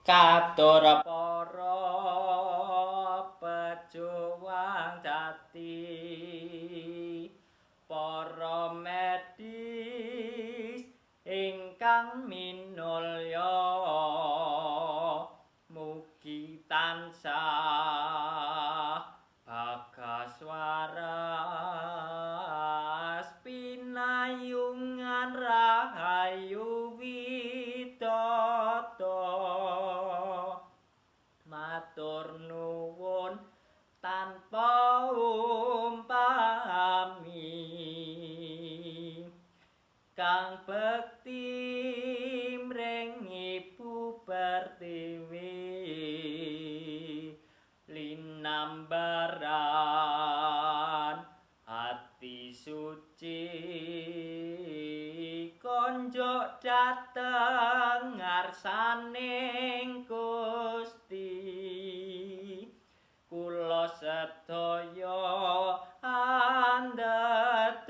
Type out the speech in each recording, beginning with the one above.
Katur para pejuang jati, para medis ingkang minulya, mugi tansah bagas waras pinayungan rahayu widodo. Matur nuwun tanpa umpami, kang bekti mring Ibu Pertiwi, linambaran ati suci konjuk dhateng ngarsaning Gusti. Kula sedaya andhedonga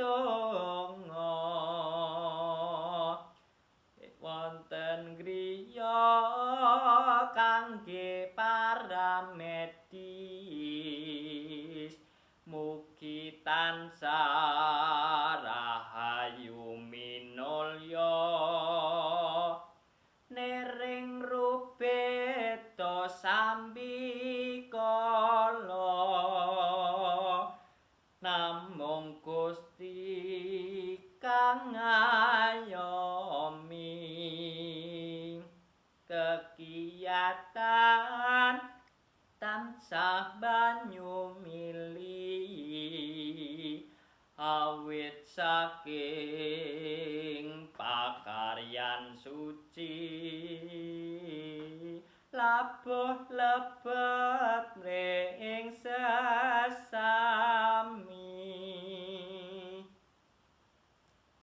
wonten griya kangge para medis, mugi tansah rahayu minulya, nering rubeda sambikala, namung Gusti kang ngayomi. Kekiyatan tansah banyu mili awit saking pakaryan suci, labuh lebet ring sesati.